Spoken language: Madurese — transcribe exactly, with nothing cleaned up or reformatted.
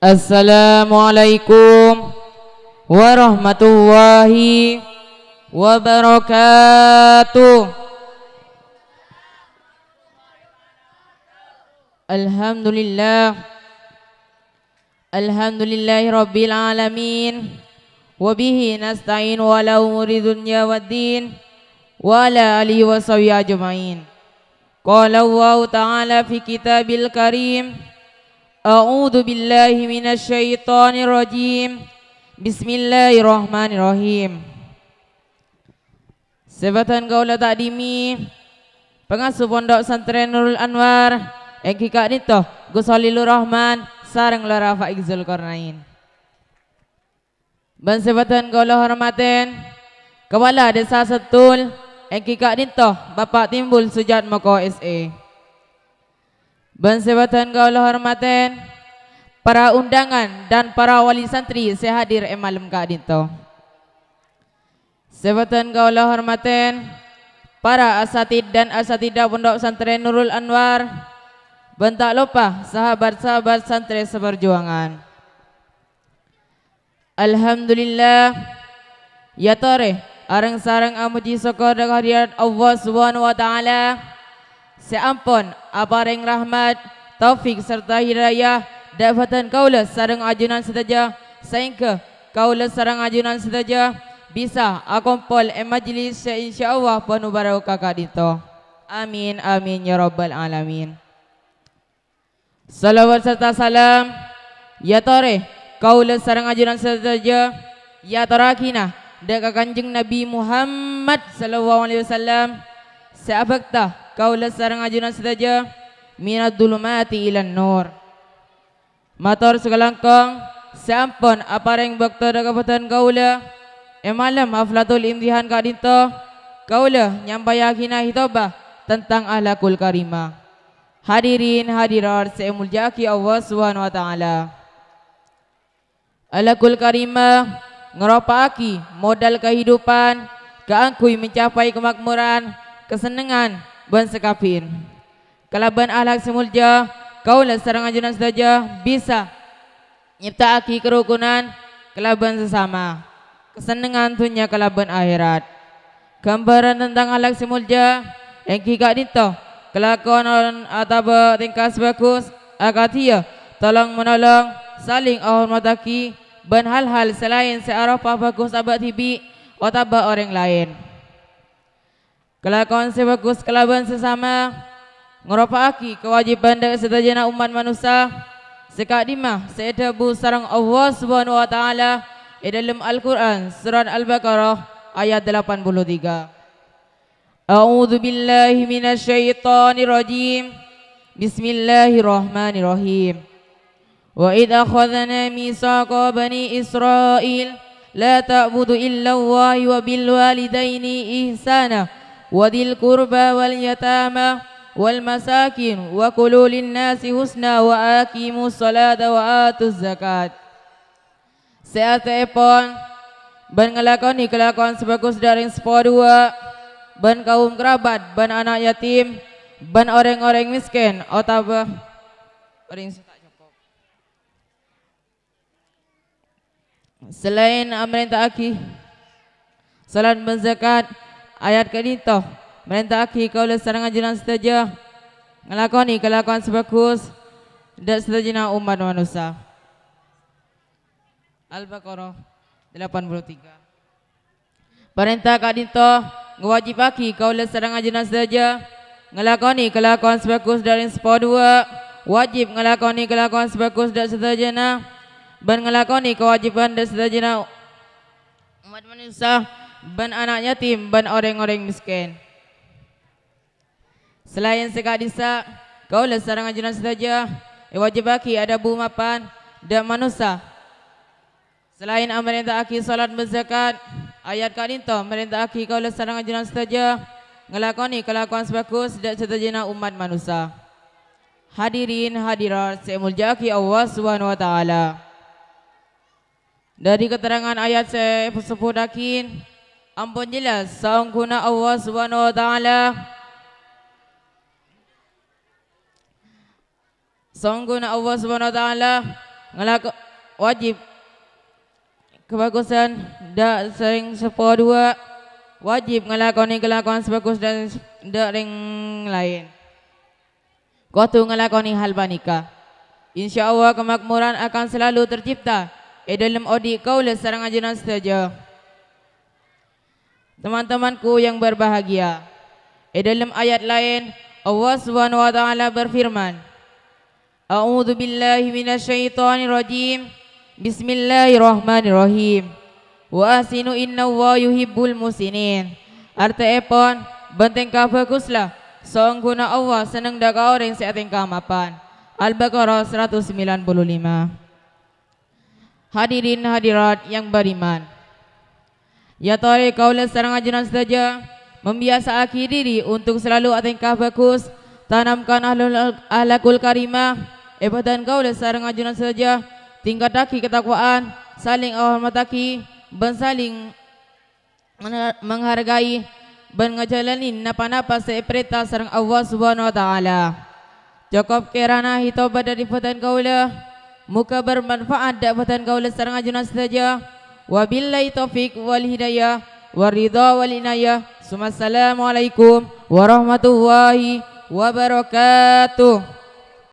Assalamualaikum warahmatullahi wabarakatuh. Alhamdulillah. Alhamdulillahirabbil alamin. Wa bihi nasta'in wa ala umuri dunya waddin. Wa ala alihi wa sahbihi ajma'in. Qala Allahu ta'ala fi kitabil karim. A'udzu billahi minasy syaithanir rajim. Bismillahirrahmanirrahim. Sè bâdhân kaulâ ta'dhimi, pangasuh Pondhuk Santrèn Nurul Anwar, èngghi ka'dinto Gus Khalilur Rahman sareng Lora Faik Zulkarnain. Bân sè bâdhân kaulâ hormatè, Kapala Dhisa Sentul, èngghi ka'dinto Bapa' Timbul Sujatmoko S E. Bân sè bâdhân kaulâ hormatè, para undangan dan para wali santri sè hadir è malem ka'dinto. Sè bâdhân kaulâ hormatè, para asatid dan asatidah Pondhuk Santrèn Nurul Anwar, bân ta' loppa sahabat-sahabat santrè saparjuwangan. Alhamdulillah, èyatorè areng-sareng amojhi sokkor dhâ' kahadirat Allah Subhanahu wa Ta'ala sè ampon aparèng rahmat, taufik, sarta hidayah dhâ' bâdhân kaulâ sareng ajunan sadhâjâ, saèngghâ kaulâ sareng ajunan sadhâjâ bisa akompol è majlis sè insyaallah penuh barokah ka'dinto. Amin, amin, ya rabbal alamin. Shalawat sarta salam, èyatorè kaulâ sareng ajunan sadhâjâ, èyatorraghina dhâ' ka Kanjeng Nabi Muhammad sallallahu alaihi wasallam, sè abhâkta kaulâ sareng ajunan sadhâjâ minadh dhulumati ilan nur. Mator sakalangkong sè ampon aparèng bâkto dhâ' ka bâdhân kaulâ è malem haflatul imtihan ka'dinto, kaulâ nyampayaghinâ hitobah tentang akhlakul karimah. Hadirin hadirat sè èmoljâ'aghi Allah Subhanahu wa Ta'ala. Akhlakul karimah ngaropa'aghi modal kahidupan kaangghuy mencapai kamakmuran, kasennengngan, bân sakabbhiyân. Kalabân akhlak sè moljâ, kaulâ sareng ajunan sadhâjâ bisa nyepta'aghi karukunan kalabân sasama, kasennengngan dhunnya kalabân akhèrat. Ghâmbhârân tentang akhlak sè moljâ èngghi ka'dinto, kalakowan otabâ tèngka sè bhâghus, akadhiyâ tolong-manolong, saling ahormataghi, bân hal-hal sè laèn sè aropa bhâghus abâ' dhibi' otabâ orèng laèn. Kalakowan sè bhâghus kalabân sasama ngaropa'aghi kawâjibhân dhâ' sadhâjâna ommat manossa sè ka'dimma sè èdhâbu sareng Allah Subhanahu wa Ta'ala è dhâlem Al-Qur'an, Surat Al-Baqarah, ayat delapan puluh tiga. A'udzu billahi minasy syaithanir rajim. Bismillahirrahmanirrahim. Wa idz akhadzna mitsaqa bani Israil la ta'budu illallaha wa bil walidaini ihsana wa dzil qurba wal yatama wal masakin wa qulu lin nasi husna wa aqimus sholata wa atuz zakat. Sè artèèpon, bân ngalakonè kalakowan sè bhâghus dhâ' rèng seppo duwâ', bân kaum karabat, bân ana' yatim, bân orèng-orèng mèskèn, otabâ orèng sè ta' cokop. Salaèn amarènta'aghi salat bân zakat, ayat ka'dinto marènta'aghi kaulâ sareng ajunan sadhâjâ ngalakonè kalakowan sè bhâghus dhâ' sadhâjâna ommat manossa. Al-Baqarah delapan puluh tiga. Parènta ka'dinto ngawâjibhâghi kaulâ sareng ajunan sadhâjâ ngalakonè kalakowan sè bhâghus dhâ' rèng seppo duwâ', wâjib ngalakonè kalakowan sè bhâghus dhâ' sadhâjâna, bân ngalakonè kawâjibhân dhâ' sadhâjâna ommat manossa, bân ana' yatim, bân orèng-orèng mèskèn. Salaèn sè ka'dissa', kaulâ sareng ajunan sadhâjâ èwâjibhâghi adhâbu mapan dhâ' manossa. Salaèn amarènta'aghi salat bân zakat, ayat ka'dinto marènta'aghi kaulâ sareng ajunan sadhâjâ ngalakonè kalakowan sè bhâghus dhâ' sadhâjâna ommat manossa. Hadirin hadirat sè èmoljâ'aghi Allah Subhanahu wa Ta'ala. Dhâri katerrangan ayat sè èsebbhuttaghi, ampon jelas saongghuna Allah Subhanahu wa Ta'ala, saongghuna Allah Subhanahu wa Ta'ala Ngalako-, wajib kabhâghusân dâ' sè rèng seppo duwâ', wajib ngalakonè kalakowan sè bhâghus dâ', dâ' rèng laèn. Kodhu ngalakonè hal panèka. Insyaallah, kamakmuran akan selalu tercipta è dâlem odi' kaulâ sareng ajunan sadhâjâ. Teman-temanku yang berbahagia, è dâlem ayat laèn, Allah Subhanahu wa Ta'ala berfirman, "A'udzubillahi minasyaitonirrajim. Bismillahirrahmanirrahim. Wa ahsinu innallaha yuhibbul muhsinin." Artèèpon, "Bân tèngka bhâghuslah, saongghuna Allah senneng dâ' ka orèng sè atèngka mapan." Al-Baqarah seratus sembilan puluh lima. Hadirin hadirat yang beriman. Yatorè kaulâ sareng ajunan sadhâjâ mambiyasaaghi dhiri untuk selalu atèngka bhâghus, tanamkan ahlul-, ahlakul karimah è bâdân kaulâ sareng ajunan sadhâjâ, tingkattaghi katakwaan, saling ahormataghi, bân saling mena-, menghargai bân ngajhâlanè napa-napa sè èparènta sareng Allah Subhanahu wa Ta'ala. Cokop kèrana ètoba dâri bâdân kaulâ. Moghâ bermanfaat dâ' bâdân kaulâ sareng ajunan sadhâjâ. Wabillahi taufiq wal hidayah, waridha wal inayah. Summassalamualaikum warahmatullahi wabarakatuh.